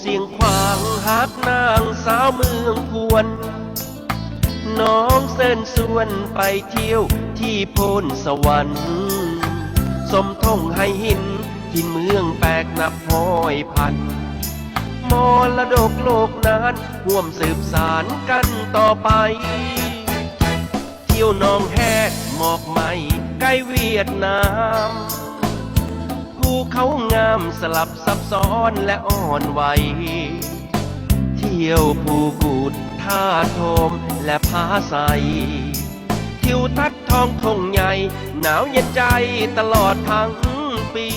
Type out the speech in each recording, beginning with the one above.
ສຽງຂວາງຮັກນາງສາວເມືອງພວນ ນ້ອງເຊີນຊວນໄປທ່ຽວທີ່ໂພນສະຫວັນ ຊົມທົ່ງໄຫຫີນຖິ່ນເມືອງແປກນັບຮ້ອຍພັນ ມໍລະດົກໂລກນານ ຮ່ວມສືບສານກັນຕໍ່ໄປ ທ່ຽວໜອງແຮດ ໝອກໄມ້ໃກ້ຫວຽດນາມ ພູເຂົາງາມສະຫຼັບຊັບຊ້ອນ ແລະ ອ່ອນໄຫວ ທ່ຽວພູກູດ ທ່າໂທມ ແລະ ຜາໄຊ ທິວທັດທ້ອງທົ່ງໃຫຍ່ ໜາວເຢັນໃຈຕະຫຼອດທັງປີ.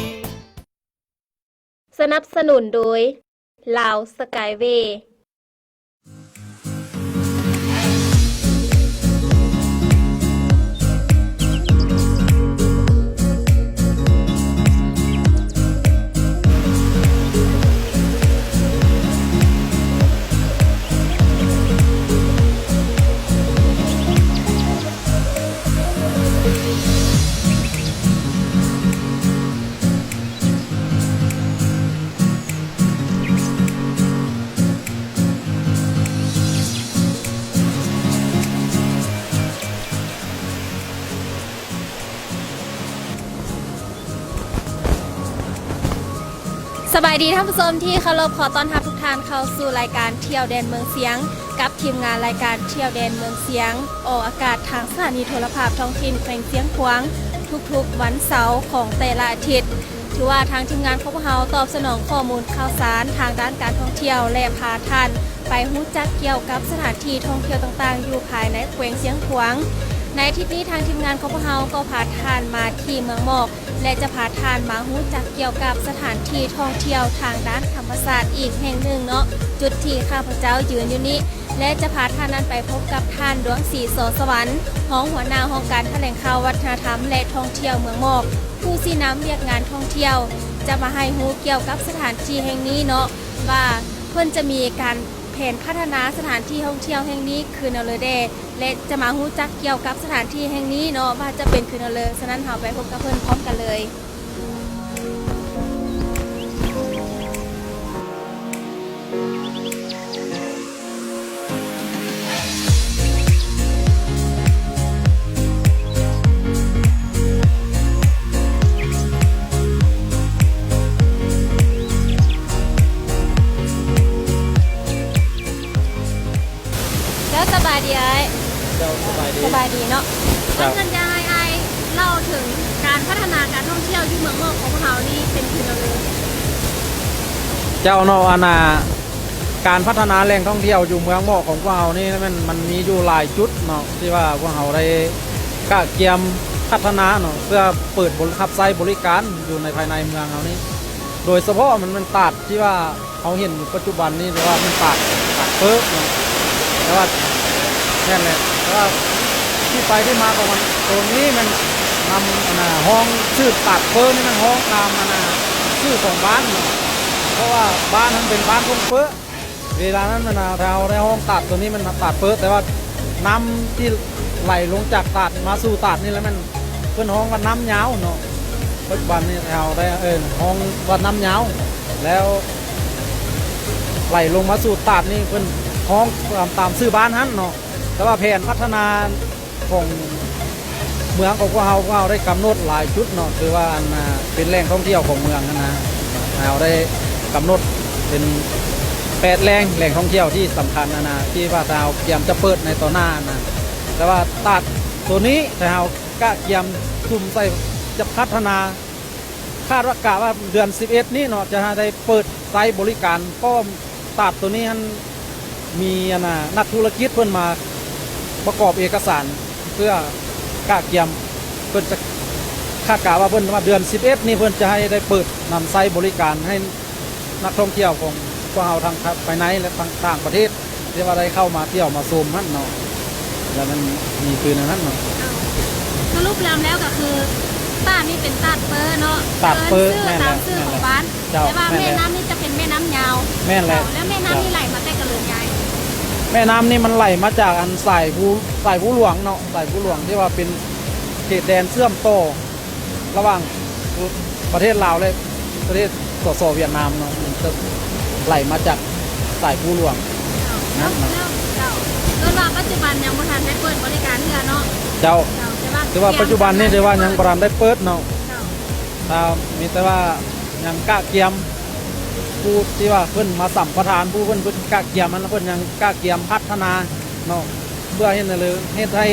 ສະໜັບສະໜູນໂດຍ ລາວສະກາຍເວ. ສະບາຍດີທ່ານຜູ້ຊົມທີ່ເຄົາລົບ, ຂໍຕ້ອນຮັບທຸກທ່ານເຂົ້າສູ່ລາຍການທ່ຽວແດນເມືອງຊຽງ ກັບທີມງານລາຍການທ່ຽວແດນເມືອງຊຽງ ອອກອາກາດທາງສະຖານີໂທລະພາບທ້ອງຖິ່ນແຂວງຊຽງຂວາງ ທຸກໆວັນເສົາຂອງແຕ່ລະອາທິດ. ຖືວ່າທາງທີມງານຂອງພວກເຮົາຕອບສະໜອງຂໍ້ມູນຂ່າວສານທາງດ້ານການທ່ອງທ່ຽວ ແລະ ພາທ່ານໄປຮູ້ຈັກກ່ຽວກັບສະຖານທີ່ທ່ອງທ່ຽວຕ່າງໆຢູ່ພາຍໃນແຂວງຊຽງຂວາງ. ໃນອາທິດນີ້ທາງທີມງານຂອງພວກເຮົາກໍພາທ່ານມາທີ່ເມືອງໝອກ ແລະ ຈະພາທ່ານມາຮູ້ຈັກກ່ຽວກັບສະຖານທີ່ທ່ອງທ່ຽວທາງດ້ານທຳມະຊາດອີກແຫ່ງໜຶ່ງເນາະ, ຈຸດທີ່ຂ້າພະເຈົ້າຢືນຢູ່ນີ້ ແລະ ຈະພາທ່ານນັ້ນໄປພົບກັບທ່ານ ດວງສີ ສໍສະຫວັນ ຮອງຫົວໜ້າຫ້ອງການຖະແຫຼງຂ່າວ ວັດທະນະທຳ ແລະ ທ່ອງທ່ຽວເມືອງໝອກ ຜູ້ຊີ້ນຳວຽກງານທ່ອງທ່ຽວ ຈະມາໃຫ້ຮູ້ກ່ຽວກັບສະຖານທີ່ແຫ່ງນີ້ເນາະ ວ່າເພິ່ນຈະມີການແຜນພັດທະນາສະຖານທີ່ທ່ອງທ່ຽວແຫ່ງນີ້ຄືແນວໃດແດ່ ແລະ ຈະມາຮູ້ຈັກກ່ຽວກັບສະຖານທີ່ແຫ່ງນີ້ເນາະ ວ່າຈະເປັນຄືແນວໃດ. ສະນັ້ນເຮົາໄປພົບກັບເພິ່ນພ້ອມກັນເລີຍ. ເຈົ້າ ສະບາຍດີອ້າຍ. ເຈົ້າ ສະບາຍດີ. ສະບາຍດີເນາະ. ເຈົ້າ ເພິ່ນຢາກໃຫ້ອ້າຍເລົ່າເຖິງການພັດທະນາການທ່ອງທ່ຽວຢູ່ເມືອງໝອກຂອງພວກເຮົານີ້ເປັນຄືແນວໃດ? ເຈົ້າເນາະ ອັນນ່າ ການພັດທະນາແຫຼ່ງທ່ອງທ່ຽວຢູ່ເມືອງໝອກຂອງພວກເຮົານີ້ ແມ່ນມັນມີຢູ່ຫຼາຍຈຸດເນາະ ທີ່ວ່າພວກເຮົາໄດ້ກະກຽມພັດທະນາເນາະ ເພື່ອເປີດບໍລິ ຮັບໃຊ້ບໍລິການຢູ່ໃນພາຍໃນເມືອງເຮົານີ້. ໂດຍສະເພາະມັນແມ່ນຕາດທີ່ວ່າເຮົາເຫັນຢູ່ປັດຈຸບັນນີ້ ແຕ່ວ່າມັນຕາດ ຕາດເປີເນາະ ແຕ່ວ່າ ແມ່ນແຫຼະ ແຕ່ວ່າທີ່ໄປທີ່ມາຂອງມັນ ໂຕນີ້ແມ່ນນຳ ອັນນ່າ ຮ້ອງຊື່ຕາດເປີນີ້ ມັນຮ້ອງຕາມ ອັນນ່າ ຊື່ຂອງບ້ານເນາະ ເພາະວ່າບ້ານນັ້ນເປັນບ້ານທົ່ງເປີ. ເວລານັ້ນ ອັນນ່າ ເຮົາໄດ້ຮ້ອງຕາດໂຕນີ້ແມ່ນຕາດເປີ ແຕ່ວ່ານ້ຳທີ່ໄຫຼລົງຈາກຕາດມາສູ່ຕາດນີ້ລະແມ່ນເພິ່ນຮ້ອງວ່ານ້ຳຍາວເນາະ. ປັດຈຸບັນນີ້ເຮົາໄດ້ ເອີ້ນ ຮ້ອງວ່ານ້ຳຍາວ ແລ້ວໄຫຼລົງມາສູ່ຕາດນີ້ເພິ່ນຮ້ອງຕາມ ຕາມຊື່ບ້ານຫັ້ນເນາະ. ແຕ່ວ່າແຜນພັດທະນາ ຂອງເມືອງຂອງພວກເຮົາ ພວກເຮົາໄດ້ກຳນົດຫຼາຍຈຸດເນາະ ຄືວ່າ ອັນນ່າ ເປັນແຫຼ່ງທ່ອງທ່ຽວຂອງເມືອງຫັ້ນນະ ເຮົາໄດ້ກຳນົດເປັນແປດແຫຼ່ງ ແຫຼ່ງທ່ອງທ່ຽວທີ່ສຳຄັນຫັ້ນນະ ທີ່ວ່າເຮົາກຽມຈະເປີດໃນຕໍ່ໜ້າຫັ້ນນະ. ແຕ່ວ່າຕາດໂຕນີ້ ທີ່ເຮົາກະກຽມສຸມໃສ່ຈະພັດທະນາ ຄາດວ່າ ກະວ່າເດືອນສິບເອັດນີ້ເນາະ ຈະໃຫ້ໄດ້ເປີດໃຊ້ບໍລິການ ເພາະວ່າຕາດໂຕນີ້ຫັ້ນ ມີ ອັນນ່າ ນັກທຸລະກິດເພິ່ນມາປະກອບເອກະສານ ເພື່ອກະກຽມ ເພິ່ນຈະ ຄາດກະວ່າເພິ່ນວ່າເດືອນສິບເອັດນີ້ ເພິ່ນຈະໃຫ້ໄດ້ເປີດນຳໃຊ້ບໍລິການໃຫ້ນັກທ່ອງທ່ຽວຂອງພວກເຮົາທັງພາຍໃນ ແລະ ທັງຕ່າງປະເທດ ທີ່ວ່າໄດ້ເຂົ້າມາທ່ຽວມາຊົມຫັ້ນເນາະ ແລ້ວມັນມີຄືແນວນັ້ນເນາະ. ສະຫຼຸບລວມແລ້ວກໍຄື ຕາດນີ້ເປັນຕາດເປີເນາະ ຕາດເປີ ເອີ້ນຊື່ຕາມຊື່ຂອງບ້ານ ເຈົ້າ ແມ່ນແຫຼະ ແຕ່ວ່າແມ່ນ້ຳນີ້ຈະເປັນແມ່ນ້ຳຍາວ. ແມ່ນແຫຼະ ເຈົ້າ ແລ້ວແມ່ນ້ຳນີ້ໄຫຼມາແຕ່ກະເລີຍຍາຍ? ແມ່ນ້ຳນີ້ມັນໄຫຼມາຈາກ ອັນ ສາຍພູ ສາຍພູຫຼວງເນາະ ສາຍພູຫຼວງທີ່ວ່າເປັນເຂດແດນເຊື່ອມຕໍ່ ລະຫວ່າງປະເທດລາວ ແລະ ປະເທດ ສສ ຫວຽດນາມເນາະ ມັນຈະ ໄຫຼມາຈາກສາຍພູຫຼວງ. ເຈົ້າ ແລ້ວ ເຈົ້າ ເອີ້ນວ່າປັດຈຸບັນຍັງບໍ່ທັນໄດ້ເປີດບໍລິການເທື່ອເນາະ. ເຈົ້າ ເຈົ້າ ແຕ່ວ່າ ແຕ່ວ່າປັດຈຸບັນນີ້ຖືວ່າຍັງບໍ່ທັນໄດ້ເປີດເນາະ. ເຈົ້າ ຖ້າມີແຕ່ວ່າຍັງກະກຽມ ຜູ້ທີ່ວ່າເພິ່ນມາສຳປະທານ ຜູ້ເພິ່ນ ເພິ່ນກະກຽມຫັ້ນ ເພິ່ນຍັງກະກຽມພັດທະນາເນາະ ເພື່ອເຮັດໃຫ້ ເຮັດໃຫ້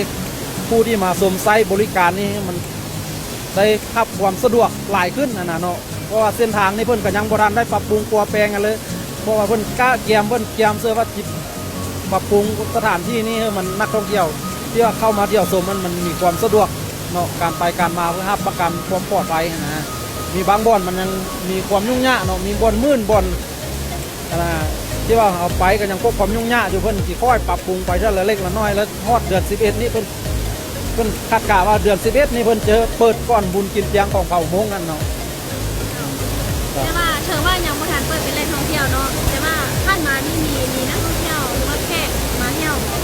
ຜູ້ທີ່ມາຊົມໃຊ້ບໍລິການນີ້ ໃຫ້ມັນໄດ້ຮັບຄວາມສະດວກຫຼາຍຂຶ້ນຫັ້ນນະເນາະ. ເພາະວ່າເສັ້ນທາງນີ້ເພິ່ນກໍຍັງບໍ່ທັນໄດ້ປັບປຸງປົວແປງຫຍັງເລີຍ ເພາະວ່າເພິ່ນກະກຽມ ເພິ່ນກຽມເຊື່ອວ່າຊິປັບປຸງສະຖານທີ່ນີ້ໃຫ້ມັນ ນັກທ່ອງທ່ຽວທີ່ວ່າເຂົ້າມາທ່ຽວຊົມມັນ ມັນມີຄວາມສະດວກເນາະ ການໄປການມາ ເພື່ອຮັບປະກັນຄວາມປອດໄພຫັ້ນນະ. ມີບາງບ່ອນມັນຍັງມີຄວາມຫຍຸ້ງຍາກເນາະ ມີບ່ອນມື່ນ ບ່ອນ ອັນນະ ທີ່ວ່າເຮົາໄປກໍຍັງພົບຄວາມຫຍຸ້ງຍາກຢູ່ ເພິ່ນຊິຄ່ອຍປັບປຸງໄປເທື່ອລະເລັກລະນ້ອຍ ແລ້ວຮອດເດືອນສິບເອັດນີ້ເພິ່ນ ເພິ່ນຄາດກະວ່າເດືອນສິບເອັດນີ້ເພິ່ນຈະເປີດກ່ອນບຸນກິນຈຽງຂອງເຜົ່າມົ້ງຫັ້ນເນາະ. ແຕ່ວ່າເຖິງວ່າຍັງບໍ່ທັນເປີດເປັນແຫຼ່ງທ່ອງທ່ຽວເນາະ ແຕ່ວ່າຜ່ານມານີ້ມີ ມີນັກທ່ອງທ່ຽວ ຫຼືວ່າແຂກມາທ່ຽວບໍ່?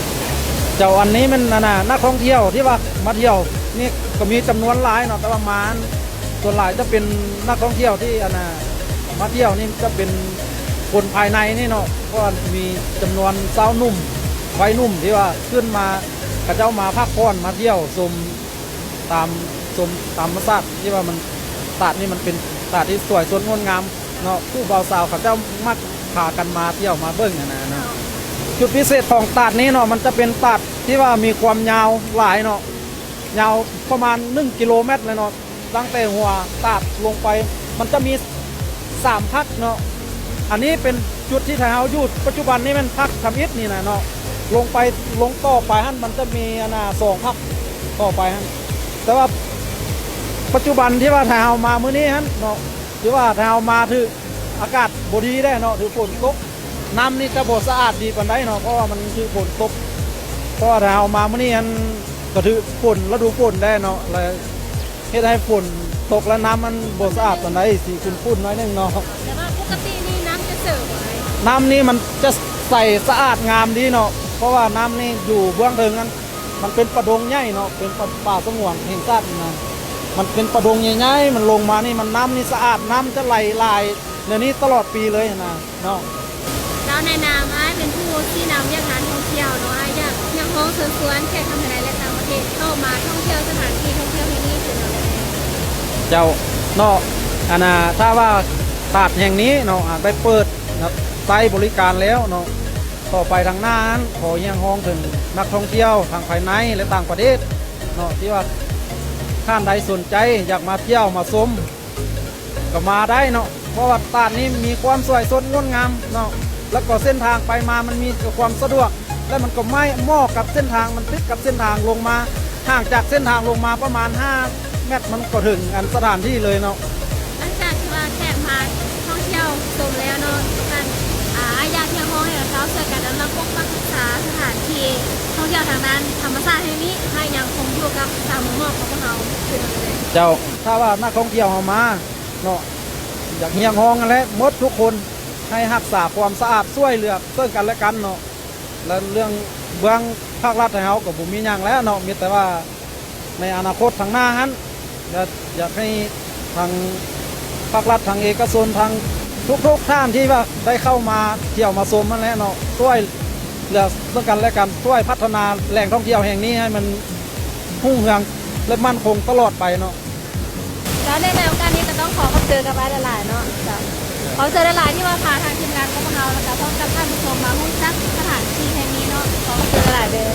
ເຈົ້າ ອັນນີ້ແມ່ນ ອັນນະ ນັກທ່ອງທ່ຽວທີ່ວ່າມາທ່ຽວນີ້ກໍມີຈຳນວນຫຼາຍເນາະ ແຕ່ວ່າມາ ສ່ວນຫຼາຍຈະເປັນນັກທ່ອງທ່ຽວທີ່ ອັນນະ ມາທ່ຽວນີ້ຈະເປັນຄົນພາຍໃນນີ້ເນາະ ເພາະວ່າມີຈຳນວນຊາວໜຸ່ມ ໄວໜຸ່ມທີ່ວ່າຂຶ້ນມາ ເຂົາເຈົ້າມາພັກຜ່ອນ ມາທ່ຽວຊົມຕາມ ຊົມຕາມທຳມະຊາດ ທີ່ວ່າມັນ ຕາດນີ້ມັນເປັນຕາດທີ່ສວຍສົດງົດງາມເນາະ ຜູ້ບ່າວສາວເຂົາເຈົ້າມັກພາກັນມາທ່ຽວມາເບິ່ງຫັ້ນນະເນາະ. ຈຸດພິເສດຂອງຕາດນີ້ເນາະ ມັນຈະເປັນຕາດທີ່ວ່າມີຄວາມຍາວຫຼາຍເນາະ ຍາວປະມານໜຶ່ງກິໂລແມັດເລີຍເນາະ. ຕັ້ງແຕ່ຫົວຕາດລົງໄປ ມັນຈະມີສາມພັກເນາະ. ອັນນີ້ເປັນຈຸດທີ່ໄທເຮົາຢູ່ປັດຈຸບັນນີ້ແມ່ນພັກທຳອິດນີ້ນະເນາະ ລົງໄປ ລົງຕໍ່ໄປຫັ້ນມັນຈະມີ ອັນນະ ສອງພັກຕໍ່ໄປຫັ້ນ. ແຕ່ວ່າປັດຈຸບັນທີ່ວ່າໄທເຮົາມາມື້ນີ້ຫັ້ນເນາະ ຖືວ່າໄທເຮົາມາຖືກອາກາດບໍ່ດີແດ່ເນາະ ຖືກຝົນຕົກ ນ້ຳນີ້ຈະບໍ່ສະອາດດີປານໃດເນາະ ເພາະວ່າມັນຖືກຝົນຕົກ ເພາະວ່າໄທເຮົາມາມື້ນີ້ຫັ້ນ ກໍຖືກຝົນ ລະດູຝົນແດ່ເນາະ ລະ ເຮັດໃຫ້ຝົນຕົກແລ້ວນ້ຳມັນບໍ່ສະອາດປານໃດ ຊິຂຸ້ນໆໜ້ອຍໜຶ່ງເນາະ. ແຕ່ວ່າປົກກະຕິນີ້ນ້ຳຈະເສີບບໍ່? ນ້ຳນີ້ມັນຈະໃສສະອາດງາມດີເນາະ ເພາະວ່ານ້ຳນີ້ຢູ່ເບື້ອງເທິງຫັ້ນ ມັນເປັນປ່າດົງໃຫຍ່ເນາະ ເປັນປ່າ ປ່າສະຫງວນແຫ່ງຊາດນະ ມັນເປັນປ່າດົງໃຫຍ່ໆ ມັນລົງມານີ້ ມັນ ນ້ຳນີ້ສະອາດ ນ້ຳຈະໄຫຼຫຼາຍແນວນີ້ຕະຫຼອດປີເລີຍຫັ້ນນະ. ເຈົ້າ ໃນນາມອ້າຍເປັນຜູ້ຊີ້ນຳວຽກງານທ່ອງທ່ຽວເນາະ ອ້າຍຢາກຮຽກຮ້ອງເຊີນຊວນແຂກທັງພາຍໃນ ແລະ ຕ່າງປະເທດເຂົ້າມາທ່ອງທ່ຽວສະຖານທີ່ທ່ອງທ່ຽວແຫ່ງນີ້ເປັນແນວໃດ? ເຈົ້າ ເນາະ ອັນນ່າ ຖ້າວ່າຕາດແຫ່ງນີ້ເນາະ ຫາກໄດ້ເປີດໃຊ້ບໍລິການແລ້ວເນາະ ຕໍ່ໄປທາງໜ້າຫັ້ນ ຂໍຮຽກຮ້ອງເຖິງນັກທ່ອງທ່ຽວທັງພາຍໃນ ແລະ ຕ່າງປະເທດເນາະ ທີ່ວ່າທ່ານໃດສົນໃຈຢາກມາທ່ຽວມາຊົມ ກໍມາໄດ້ເນາະ ເພາະວ່າຕາດນີ້ມີຄວາມສວຍສົດງົດງາມເນາະ ແລ້ວກໍເສັ້ນທາງໄປມາມັນມີຄວາມສະດວກ ແລະ ມັນກໍໄມ້ເໝາະກັບເສັ້ນທາງ ມັນຕິດກັບເສັ້ນທາງລົງມາ ຫ່າງຈາກເສັ້ນທາງລົງມາປະມານຫ້າແມັດ ມັນກໍເຖິງອັນສະຖານທີ່ເລີຍເນາະ. ຫຼັງຈາກທີ່ວ່າແຂກມາທ່ອງທ່ຽວຊົມແລ້ວເນາະ ທ່ານ ອາ ອ້າຍຢາກຮຽກຮ້ອງໃຫ້ເຂົາເຈົ້າຊ່ວຍກັນອະນຸລັກປົກປັກຮັກສາສະຖານທີ່ທ່ອງທ່ຽວທາງດ້ານທຳມະຊາດແຫ່ງນີ້ ໃຫ້ຍັງຄົງຢູ່ກັບສາມມຸມມອບຂອງພວກເຮົາຄືເດີມເລີຍ. ເຈົ້າ ຖ້າວ່ານັກທ່ອງທ່ຽວເຮົາມາ ເນາະ ຢາກຮຽກຮ້ອງຫັ້ນແຫຼະ ໝົດທຸກຄົນ ໃຫ້ຮັກສາຄວາມສະອາດ ຊ່ວຍເຫຼືອເຊິ່ງກັນແລະກັນເນາະ ແລະ ເລື່ອງເບື້ອງພາກລັດໃຫ້ເຮົາກໍບໍ່ມີຫຍັງແລ້ວເນາະ ມີແຕ່ວ່າໃນອະນາຄົດທາງໜ້າຫັ້ນ ຢາກ ຢາກໃຫ້ທາງພາກລັດ ທາງເອກະຊົນ ທາງທຸກໆທ່ານທີ່ວ່າໄດ້ເຂົ້າມາທ່ຽວມາຊົມຫັ້ນແຫຼະເນາະ ຊ່ວຍເຫຼືອເຊິ່ງກັນແລະກັນ ຊ່ວຍພັດທະນາແຫຼ່ງທ່ອງທ່ຽວແຫ່ງນີ້ໃຫ້ມັນຮຸ່ງເຮືອງ ແລະ ໝັ້ນຄົງຕະຫຼອດໄປເນາະ. ແລ້ວໃນ ໃນໂອກາດນີ້ກໍຕ້ອງຂໍຂອບໃຈກັບອ້າຍຫຼາຍໆເນາະ. ເຈົ້າ ຂອບໃຈຫຼາຍໆທີ່ວ່າພາທາງທີມງານຂອງພວກເຮົາ ແລ້ວກໍພ້ອມກັບທ່ານຜູ້ຊົມມາຮູ້ຈັກສະຖານທີ່ແຫ່ງນີ້ເນາະ. ຂໍຂອບໃຈຫຼາຍໆເດີ.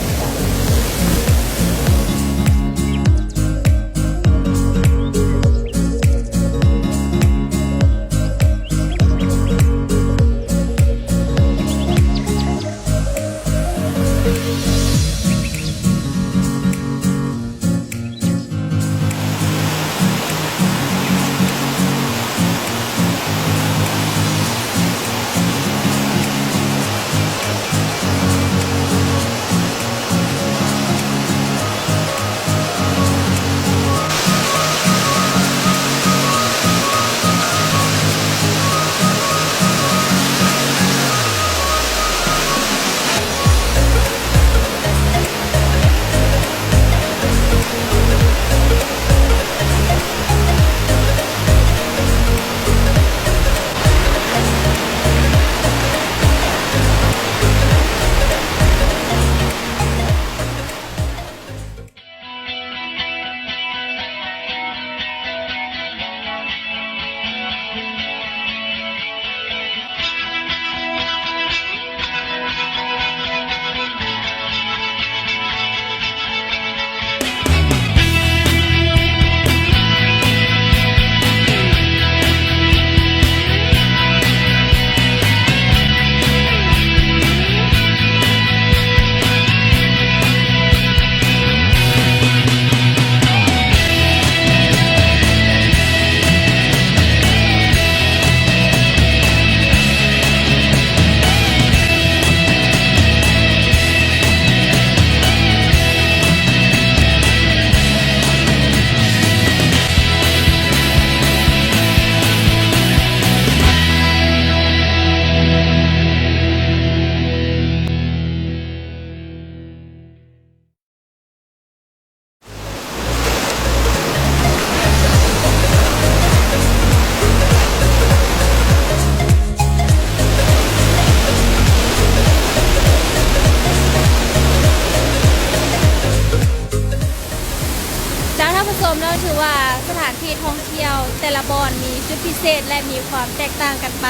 ທ່ອງທ່ຽວແຕ່ລະບ່ອນມີຈຸດພິເສດ ແລະ ມີຄວາມແຕກຕ່າງກັນໄປ,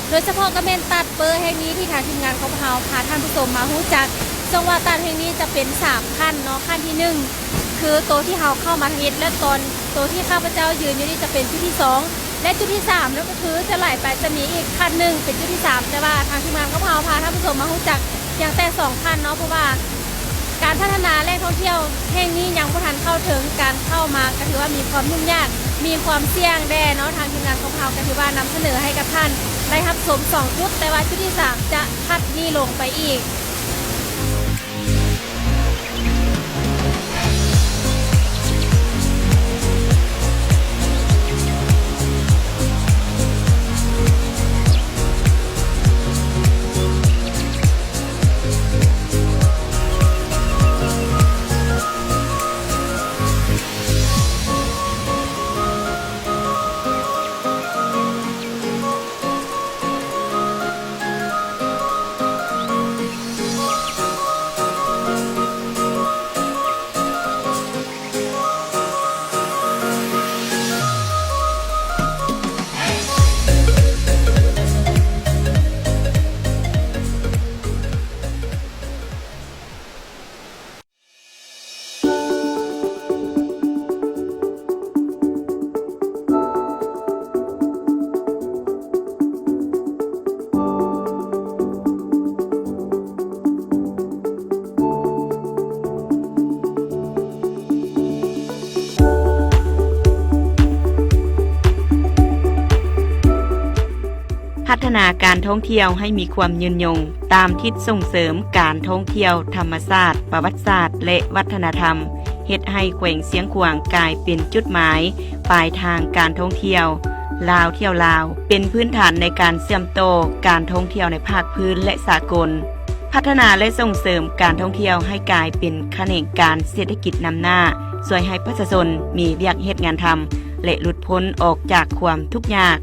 ໂດຍສະເພາະກໍແມ່ນຕາດເປີແຫ່ງນີ້ທີ່ທາງທີມງານຂອງພວກເຮົາພາທ່ານຜູ້ຊົມມາຮູ້ຈັກ. ເຊິ່ງວ່າຕາດແຫ່ງນີ້ຈະເປັນສາມຂັ້ນເນາະ, ຂັ້ນທີໜຶ່ງ ຄືໂຕທີ່ເຮົາເຂົ້າມາທຳອິດ ແລະ ຕອນໂຕທີ່ຂ້າພະເຈົ້າຢືນຢູ່ນີ້ຈະເປັນຈຸດທີສອງ ແລະ ຈຸດທີສາມນັ້ນກໍຄືຈະໄຫຼໄປຈະມີອີກຂັ້ນໜຶ່ງເປັນຈຸດທີສາມ, ແຕ່ວ່າທາງທີມງານຂອງພວກເຮົາພາທ່ານຜູ້ຊົມມາຮູ້ຈັກພຽງແຕ່ສອງຂັ້ນເນາະ, ເພາະວ່າ ການພັດທະນາແຫຼ່ງທ່ອງທ່ຽວແຫ່ງນີ້ຍັງບໍ່ທັນເຂົ້າເຖິງ, ການເຂົ້າມາກໍຖືວ່າມີຄວາມຫຍຸ້ງຍາກ, ມີຄວາມສ່ຽງແດ່ເນາະ. ທາງທີມງານຂອງເຮົາກໍຖືວ່ານຳສະເໜີໃຫ້ກັບທ່ານໄດ້ຮັບຊົມສອງຈຸດ, ແຕ່ວ່າຈຸດທີສາມຈະຖັດນີ້ລົງໄປອີກ. ພັດທະນາການທ່ອງທ່ຽວໃຫ້ມີຄວາມຍືນຍົງ ຕາມທິດສົ່ງເສີມການທ່ອງທ່ຽວທຳມະຊາດ, ປະຫວັດສາດ ແລະ ວັດທະນະທຳ, ເຮັດໃຫ້ແຂວງຊຽງຂວາງກາຍເປັນຈຸດໝາຍປາຍທາງການທ່ອງທ່ຽວ ລາວທ່ຽວລາວ ເປັນພື້ນຖານໃນການເຊື່ອມຕໍ່ການທ່ອງທ່ຽວໃນພາກພື້ນ ແລະ ສາກົນ. ພັດທະນາ ແລະ ສົ່ງເສີມການທ່ອງທ່ຽວໃຫ້ກາຍເປັນຂະແໜງການເສດຖະກິດນຳໜ້າ, ຊ່ວຍໃຫ້ປະຊາຊົນມີວຽກເຮັດງານທຳ ແລະ ຫຼຸດພົ້ນອອກຈາກຄວາມທຸກຍາກ.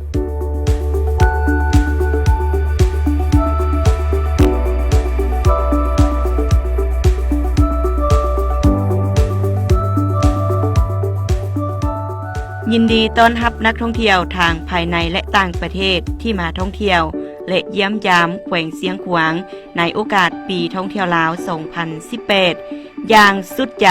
ຍິນດີຕ້ອນຮັບນັກທ່ອງທ່ຽວທັງພາຍໃນ ແລະ ຕ່າງປະເທດທີ່ມາທ່ອງທ່ຽວ ແລະ ຢ້ຽມຢາມແຂວງຊຽງຂວາງ ໃນໂອກາດປີທ່ອງທ່ຽວລາວສອງພັນສິບແປດ ຢ່າງສຸດໃຈ.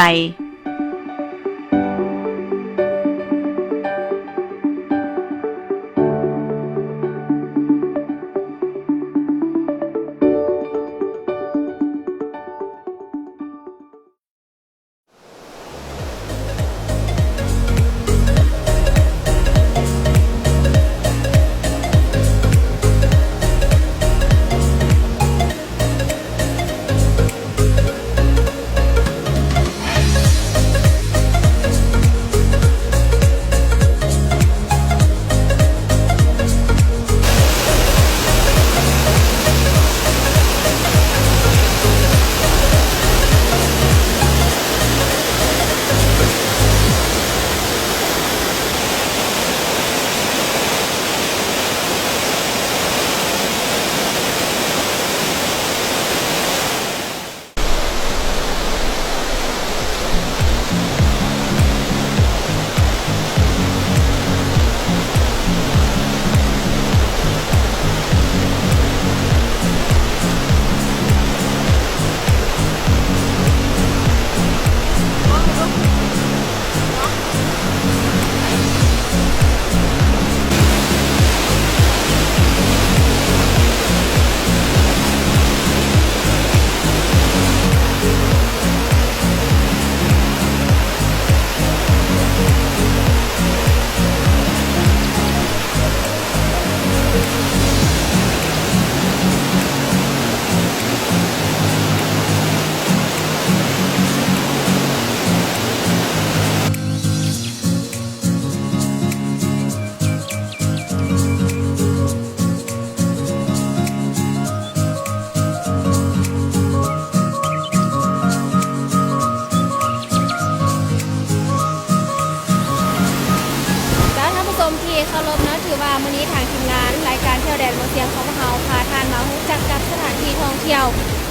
ເຈົ້າ ທ່ານຜູ້ຊົມທີ່ເຄົາລົບເນາະ, ຖືວ່າມື້ນີ້ທາງທີມງານລາຍການທ່ຽວແດນເມືອງຊຽງຂອງພວກເຮົາ ພາທ່ານມາຮູ້ຈັກກັບສະຖານທີ່ທ່ອງທ່ຽວ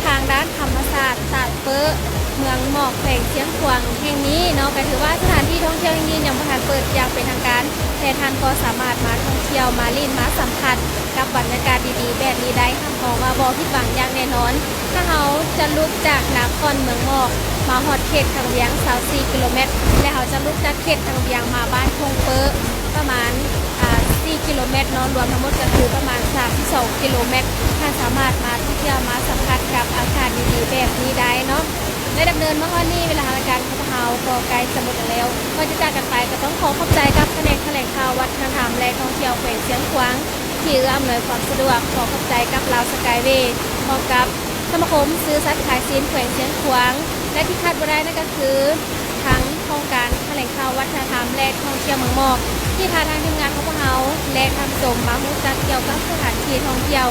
ທາງດ້ານທຳມະຊາດຕາດເປີ ເມືອງໝອກ ແຂວງຊຽງຂວາງແຫ່ງນີ້ເນາະ ກໍຖືວ່າສະຖານທີ່ທ່ອງທ່ຽວແຫ່ງນີ້ຍັງບໍ່ທັນເປີດຢ່າງເປັນທາງການ, ແຕ່ທ່ານກໍສາມາດມາທ່ອງທ່ຽວ, ມາຫຼິ້ນ, ມາສຳຜັດກັບບັນຍາກາດດີໆແບບນີ້ໄດ້ ຮັບຮອງວ່າບໍ່ຜິດຫວັງຢ່າງແນ່ນອນ. ຖ້າເຮົາຈະລຸກຈາກນະຄອນເມືອງໝອກ ມາຮອດເຂດທາງວຽງ ຊາວສີ່ກິໂລແມັດ ແລະ ເຮົາຈະລຸກຈາກເຂດທາງວຽງມາບ້ານທົ່ງເປີ້ ປະມານ ອ່າ ສີ່ກິໂລແມັດເນາະ, ລວມທັງໝົດກໍຄືປະມານສາມສິບສອງກິໂລແມັດ. ທ່ານສາມາດມາທ່ອງທ່ຽວ ມາສຳຜັດກັບອາກາດດີໆແບບນີ້ໄດ້ເນາະ. ໄດ້ດຳເນີນມາຮອດນີ້ ເວລາທາງລາຍການຂອງພວກເຮົາກໍໃກ້ຈະໝົດລົງແລ້ວ. ກ່ອນຈະຈາກກັນໄປ ກໍຕ້ອງຂໍຂອບໃຈກັບຂະແໜງຖະແຫຼງຂ່າວວັດທະນະທຳ ແລະ ທ່ອງທ່ຽວແຂວງຊຽງຂວາງ ທີ່ເອື້ອອຳນວຍຄວາມສະດວກ. ຂໍຂອບໃຈກັບລາວສະກາຍເວ ພ້ອມກັບສະມາຄົມຊື່ສັດຂາຍຊີ້ນແຂວງຊຽງຂວາງ ແລະ ທີ່ຂາດບໍ່ໄດ້ນັ້ນກໍຄື ທັງຫ້ອງການຖະແຫຼງຂ່າວວັດທະນະທຳ ແລະ ທ່ອງທ່ຽວເມືອງໝອກ ທີ່ພາທາງທີມງານຂອງພວກເຮົາ ແລະ ທ່ານຜູ້ຊົມມາຮູ້ຈັກກ່ຽວກັບສະຖານທີ່ທ່ອງທ່ຽວ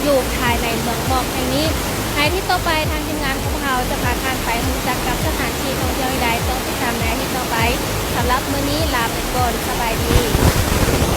ຢູ່ພາຍໃນເມືອງໝອກແຫ່ງນີ້. ໃນອາທິດຕໍ່ໄປ ທາງທີມງານຂອງພວກເຮົາຈະພາທ່ານໄປຮູ້ຈັກກັບສະຖານທີ່ທ່ອງທ່ຽວໃດໆ ຕ້ອງຕິດຕາມໃນອາທິດຕໍ່ໄປ. ສຳລັບມື້ນີ້ລາໄປກ່ອນ, ສະບາຍດີ.